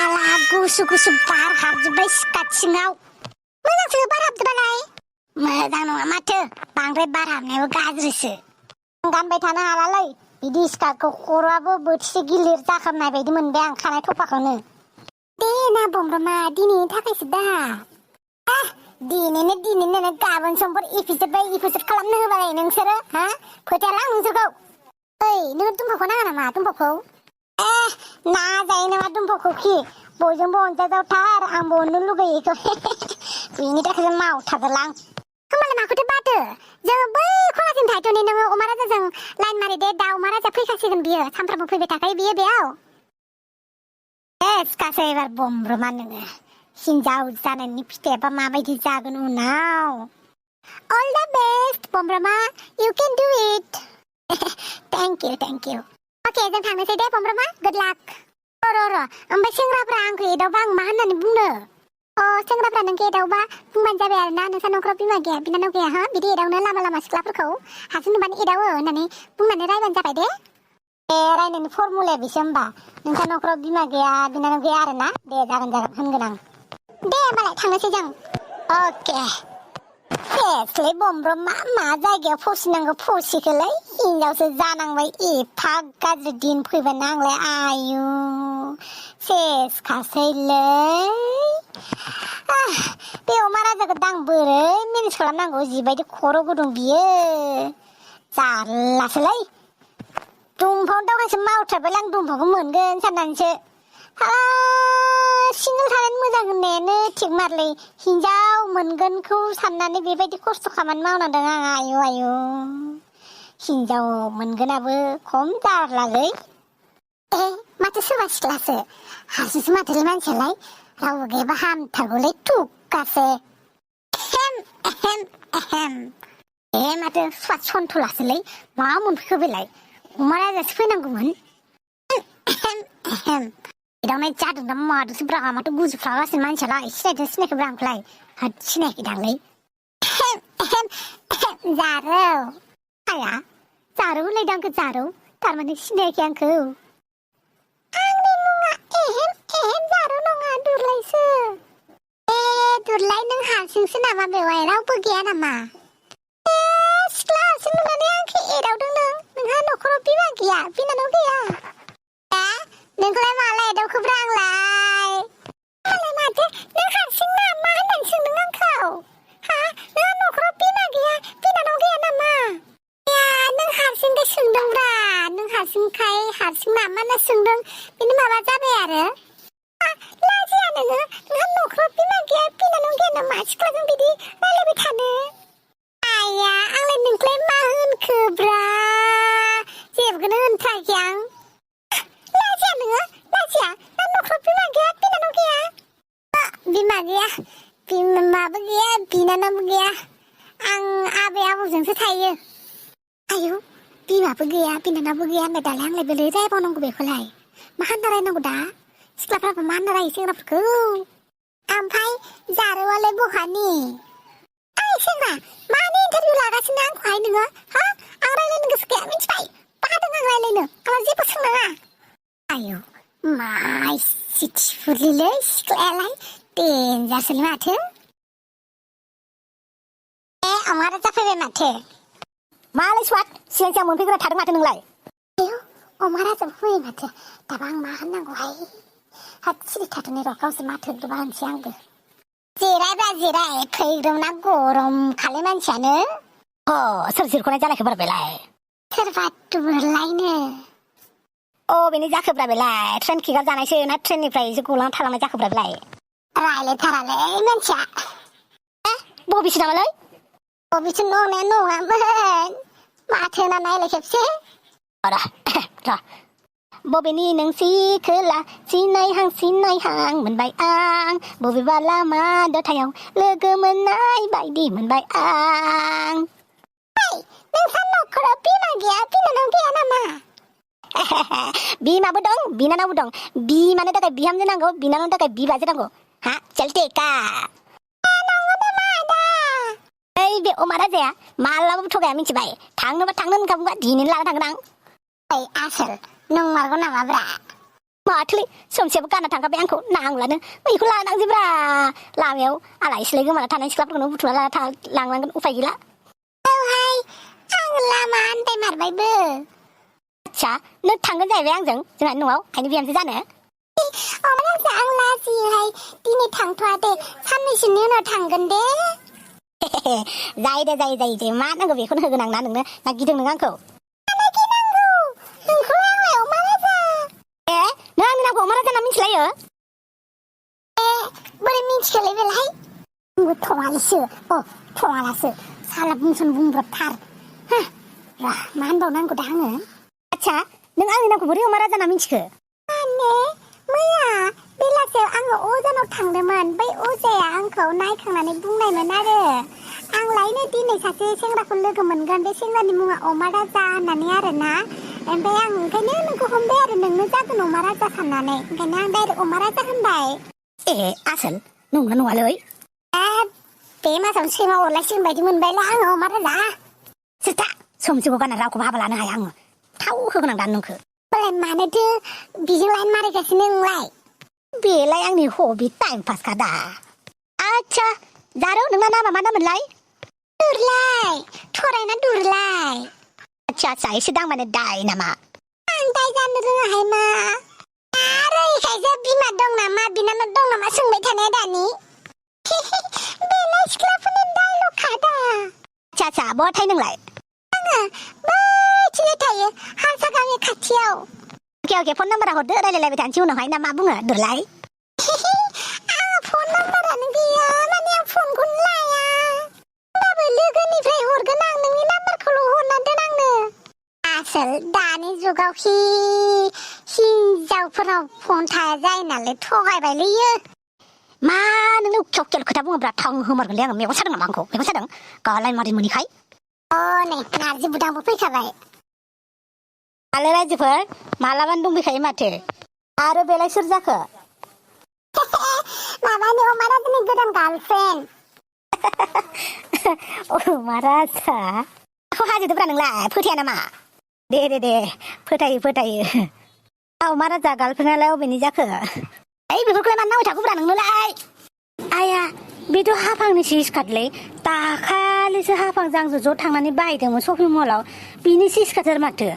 साला गुसु गुसु बार हाबजोब्बाय सिखा सिङाव। मोजांसो बार हाबजोबालाय। मोजां नङा माथो, बांद्राय बार हाबनायाबो गाज्रिसो। गानबाय थानो हालालै बिदि स्कार्टखौ, खर'आबो बोथिसे गिलिर जाखांनाय बायदि मोनबाय आं खानाय थफाखौनो। दे ना बमब्रमा, दिनैनि थाखायसो दा। दिनैनो गाबोन समफोर एपिसड बाय एपिसड खालामनो होबालाय नोंसोरो हा फोथायला नोंसोरखौ। ओइ नों दुम्बाखौ नाङा नामा दुम्बाखौ? ना जायो नामा दुम्बाखौ खि बयजोंबो अनजाजावथार, आंबो अननो लुगैयो इखौ। बेनि थाखायसो मावथारदोलां। होमबालाय माखौथो बादो, जोङो बै खनासिम थाहैथ'नि। नोङो अमा राजाजों लाइन मारि दे, दा अमा राजा फैखासिगोन, बियो सानफ्रामबो फैबाय थाखायो बियो बेयाव। सिखासो एबार बमब्रमा नोङो। हिनजाव जानायनि फिथाइयाबा माबायदि जागोन उनाव। अल द बेस्ट बमब्रमा, इउ केन डु इट। Thank you. अके जों थांनोसै दे बमब्रमा, गुड लाक। र' ओमफ्राय सेंग्राफ्रा आंखौ एदावबा आं मा होननानै बुंनो? सेंग्राफ्रा नोंखौ एदावबा बुंबानो जाबाय आरो ना, नोंसा न'खराव बिमा गैया बिनानाव गैया, हा बिदि एदावनो लामा सिख्लाफोरखौ हारसिं नुबानो एदावो होननानै बुंनानै रायबानो जाबाय दे। रायनायनि फर्मुलाया बेसो होमबा, नोंसा न'खराव बिमा गैया बिनानाव गैया आरो ना। दे जागोन होनगोन आं। दे होमबालाय थांनोसै जों। अके फेसलै बमब्रमा, मा जायगायाव फसिनांगौ फसिखोलै, हिनजावसो जानांबाय। एफा गाज्रि दिन फैबायना आंलाय, आयु सेसखासैलै। बे अमा राजाखौ दा आं बोरै मेनेज खालामनांगौ, जिबायदि खर' गुदुं बियो, जारलासोलै। दुमफाव दावगासो मावथारबायलै आं, दुमफावखौ मोनगोन साननानैसो। सिंगोल थानानै मोजां होननायानो थिग मारलै, हिनजाव मोनगोनखौ साननानै बेबायदि खस्थ' खामानि मावनांदों आं। आयु हिनजाव मोनगोनाबो खम जारलालै। माथो सोरबा सिख्लासो, हारसिंसो माथोलै मानसियालाय, रावबो गैयाबा हामथारगौलै थुख्रासो। माथो स्वाद सन्थलासोलै, मा मोनफैखो बेलाय, अमा राजासो फैनांगौमोन। एदावनाय जादों दा मादोंसो ब्रा, माथो गुजुफ्लागासिनो मानसियालाय। सिनायखोब्रा आंखौलाय? होद सिनायाखैदांलै। जारौ आया, जारौ होनलायदों आंखौ, जारौ थारमाने सिनायाखै आंखौ। आंनि मुङा जारौ नङा, दुरलायसो। दुरलाय, नों हारसिंसो नामा बेवहाय, रावबो गैया नामा? सिख्ला हारसिं नुनानै आंखौ एदावदों नोंहा न'खराव बिमा गैया बिनानाव गैया? नोंखौलाय माला एदावखोब्रा आंलाय? माथो नों हारसिं नामा होननानै सोंदों आंखौ? हा नोंहा न'खराव बिमा गैया बिनानाव गैया नामा? नों हारसिंखाय सोंदोंब्रा, नों हारसिंखाय हारसिं नामा होनना सोंदों, बिनि माबा जाबाय आरो। लाजिया नोङो, नोंहा न'खराव बिमा गैया बिनानाव गैया नामा? सिख्लाजों बिदि रायलायबाय थानो। आया आंलाय नोंखौलाय मा होनखोब्रा, जेबोखौनो होनथाराखै आं। लाजिया नोङो, लाजिया? नोंहा न'खराव बिमा गैया बिनानाव गैया? बिमा गैया, बिमाबो गैया बिनानावबो गैया, आं आबै आबौजोंसो थायो। आयौ बिमाबो गैया बिनानावबो गैया होनबाय, दालाय आंलाय बोरै रायबावनांगौ बेखौलाय? मा होनना रायनांगौ दा? सिख्लाफ्राबो मा होनना रायो सेंग्राफोरखौ? ओमफ्राय जारौआलाय बहानि? सेंग्रा मानि इन्टारभिउ लागासिनो आंखौहाय नोङो? हा आं रायलायनो गोसो गैया मिथिबाय, बादों आं रायलायनो, आंनाव जेबो सोंनाङा। आयौ मा सिथिफुरलिलै सिख्लायालाय, देन्जारसोलै माथो। अमा राजा फैबाय माथो। मालाय स्वाद, सिगां मोनफैग्रा थादों माथो नोंलाय? आयौ अमा राजाबो फैयो माथो, दाबा आं मा होननांगौहाय? हाथ सिरि थाथ'नि र', गावसोर माथो होग्रोबा होनसै आंबो। जिरायब्रा जिराय, फैग्रोमना गरम खालै मानसियानो। सोर जिरख'नाय जालायखो बारा बेलाय? सोरबा दुरलायनो। बेनो जाखोब्रा बेलाय, ट्रेन किकार जानायसो ना ट्रेननिफ्राय एसे गलांना थालांनाय जाखोब्रा बेलाय? रायलायथारालै मानसिया। बबेसो नामालै? बबेसो नंनाया नङामोन, माथो होना नायलाय खेबसे। र' बबेनि नोंसि खोला, सिनायहां मोनबाय आं, बबेबा लामा दथायाव लोगो मोननाय बायदि मोनबाय आं। नोंसा न'खराव बिमा गैया बिनानाव गैया नामा? बिमाबो दं बिनानावबो दं, बिमानो थाखाय बिहामजो नांगौ, बिनानावनि थाखाय बिबाजै नांगौ। हा चलते बे अमा राजाया मालाबाबो थगाया मिथिबाय, थांनोबा थांनो होनखाबा दिनैनो लाना थांगोन आं। आसोल नंमारगौ नामाब्रा? माथोलै सोमसेबो गानना थांखाबाय आंखौ नांलानो बैखौ लानांजोब्रा लामायाव आलाय सिलाय गोमाना थानाय सिख्लाफोरखौनो बुथुमना लांनांगोन उफाय गैला औहाय आं लामा आन्दायमारबायबो आच्छा नों थांगोन जाहैबाय आंजों जोंहानि न'आव आइनि बिहामजो जानो अमाराजा आं लाजियोहाय दिनै थांथ'वा दे साननैसोनि उनाव थांगोन दे जायो मा नांगौ बेखौनो होगोन आं ना नोंनो ना गिदों नों आंखौ नों आंनि नामखौ अमा राजा होनना मिथिलायो बोरै मिथिखोलै बेलाय आंबो थङालिसो थङालासो साला बुंब्रबथार मा होनबावनो नांगौ दा आङो आच्छा नों आंनि नामखौ बोरै अमा राजा होनना मिथिखो माने मैया बेलासियाव आङो अजानाव थांदोंमोन बै अजाया आंखौ नायखांनानै बुंनायमोन आरो आंलायनो दिनै सासे सेंग्राखौ लोगो मोनगोन बे सेंग्रानि मुङा अमा राजा होननानै आरोना ओमफ्राय आं ओंखायनो नोंखौ हमबाय आरो नोंनो जागोन अमा राजा साननानै ओंखायनो आं डाइरेक्ट अमा राजा होनबाय आसोल नंगौना नङालै बे मासावनो सैमा अरलायसिगोन बायदि मोनबायला आङो अमा राजा सिथा सोमसेखौ गानना रावखौबो हाबा लानो हाया आङो थाव होगोन आं दा नोंखौ होमबालाय मानोथो बिजों लाइन मारिगासिनो नोंलाय बेलाय आंनि हबि टाइम पासखा दा आच्छा जारौ नोंना नामा मा नाममोनलाय दुरलाय थरायना दुरलाय आच्छा एसे दांबानो दाय नामा आं दाय जानो रोङाहाय मा आरो इखायसो बिमा दं नामा बिनानाव दं नामा सोंबाय थानाया दानि बेलाय सिख्लाफोरनि दायल'खा दा आच्छा बहा थायो नोंलाय आङो बैथिंजाय थायो हारसा गामि खाथियाव अके फन नाम्बारा हरदो रायलायलायबाय थानोसै उनावहाय ना मा बुङो दुरलाय आंहा फन नाम्बारानो गैया माने आं फनखौनो लाया होमबाबो लोगोनिफ्राय हरगोन आं नोंनि नाम्बारखौल' हरना दोन आंनो आसोल दानि जुगाव हिनजावफोराव फन थाया जायो नालाय थगायबायलैयो मा नोंनो उखियाव खोथा बुङोब्रा थाव होमारगोनलै आङो मेगन सादों नामा आंखौ मेगन सादों गालाय मारि मोनिखाय नै नारजि बुदांबो फैखाबाय आलो रायजोफोर मालाबानो दंफैखायो माथो आरो बेलाय सोर जाखो माबानि अमा राजानि गोदान गार्लफ्रेन्ड अमा राजा आंखौ हाजोदोब्रा नोंलाय फोथाया नामा दे फोथायो अमा राजा गार्लफ्रेन्डआलाय अबेनि जाखो बेफोरखौलाय मानो नांबाय थाखोब्रा नोंनोलाय आया बेथ' हाफांनिसो सिखादलै दाखालिसो हाफांजों आंजों ज' थांनानै बायदोंमोन शपिं मलाव बिनिसो सिखादथार माथो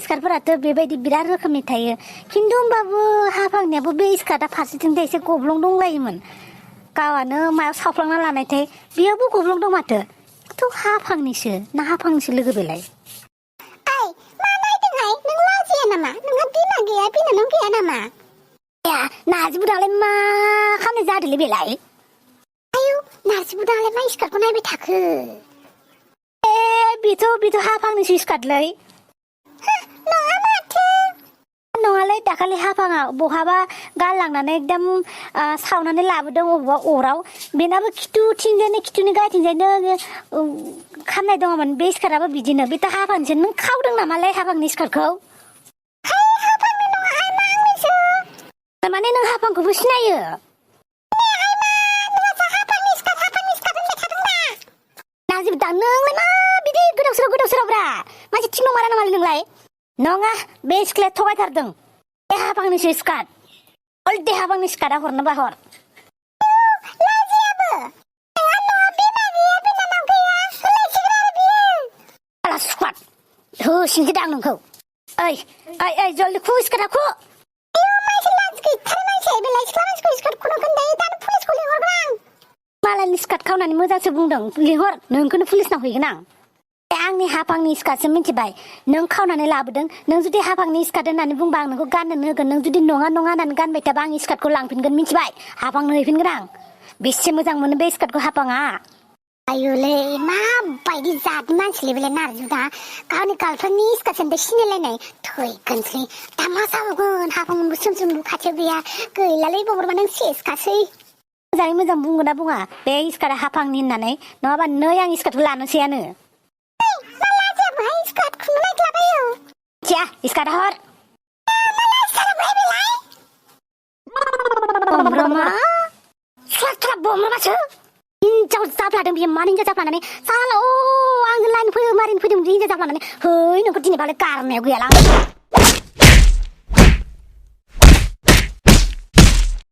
स्कार्टफोराथ' बेबायदि बिराद रोखोमनि थायो खिन्थु होमबाबो हाफांनियाबो बे स्कार्टआ फारसेथिंजाय एसे गब्लं दंलायोमोन गावआनो मायाव सावफ्लांना लानायथाय बेयावबो गब्लं दं माथो थ' हाफांनिसो ना हाफांनिसो लोगो बेलाय मा नायदोंहाय नों लाजिया नामा नोंहा बिमा गैया बिनानाव गैया नामा नार्जि बुदांलाय मा खालामनाय जादोंलै बेलाय आयौ नार्जि बुदांलाय मा स्कार्टखौ नायबाय थाखो बेथ' हाफांनिसो स्कार्टलै नङा माथो नङालै दाखालि हाफाङा बहाबा गारलांनानै एकदम सावनानै लाबोदों अबेबा अराव बेनाबो खिथुनि गायथिंजायनो खामनाय दङमोन बे स्कार्टआबो बिदिनो बेथ' हाफांनिसो नों खावदों नामालाय हाफांनि स्कार्टखौ हाफांनि नङा आंनिसो माने नों हाफांखौबो सिनायो नार्जि बुदां नोंलाय मा बिदि गोदाव सोरावब्रा मानसि थिग नंमारा नामालै नोंलाय नङा बे सिख्लाया थगायथारदों बे हाफांनिसो स्कार्ट अलदे हाफांनि स्कार्टआ हरनोबा हर लाजियाबो नोंहा न'आव बिमा गैया बिनानाव गैया होलायसिगोन आरो बियो आला स्कार्ट होसिनसै दां नोंखौ ओइ जल्दि खु स्कार्टआ खु मानसि लाजि गैथारै मानसि बेलाय सिख्ला मानसिखौ स्कार्टखौनो खोन्थायो दानो पुलिसखौ लिंहरगोन आं मालायनि स्कार्ट खावनानै मोजांसो बुंदों लिंहर नोंखौनो पुलिसनाव हैगोन आं आंनि हाफांनि स्कार्टसो मिथिबाय नों खावनानै लाबोदों नों जुदि हाफांनि स्कार्ट होननानै बुंबा आं नोंखौ गाननो होगोन नों जुदि नङा होननानै गानबाय थाबा आंनि स्कार्टखौ लांफिनगोन मिथिबाय हाफांनो हैफिनगोन आं बेसे मोजां मोनो बे स्कार्टखौ हाफाङा आयुलै माबायदि जातनि मानसिलै बेलाय नार्जि बुदाङा गावनि गार्लफ्रेन्डनि स्कार्टसोनिफ्राय सिनायलायनाय थैगोनसै दा मा जाबावगोन हाफांबो सोमसोम खाथियाव गैया गैलालै बबरबा नों सेसखासै मोजाङै मोजां बुंगोन ना बुङा बे स्कार्टआ हाफांनि होननानै नङाबा नै आं स्कार्टखौ लानोसैयानो स्कार्टआ हर बमब्रमा सुवाथ्रा बमब्रमासो हिन्जाव जाफ्लादों बियो मानो हिन्जाव जाफ्लानानै साला आं लाइन मारिनो फैदों हिन्जाव जाफ्लानानै है नोंखौ दिनै बालाय गारनायाव गैयालां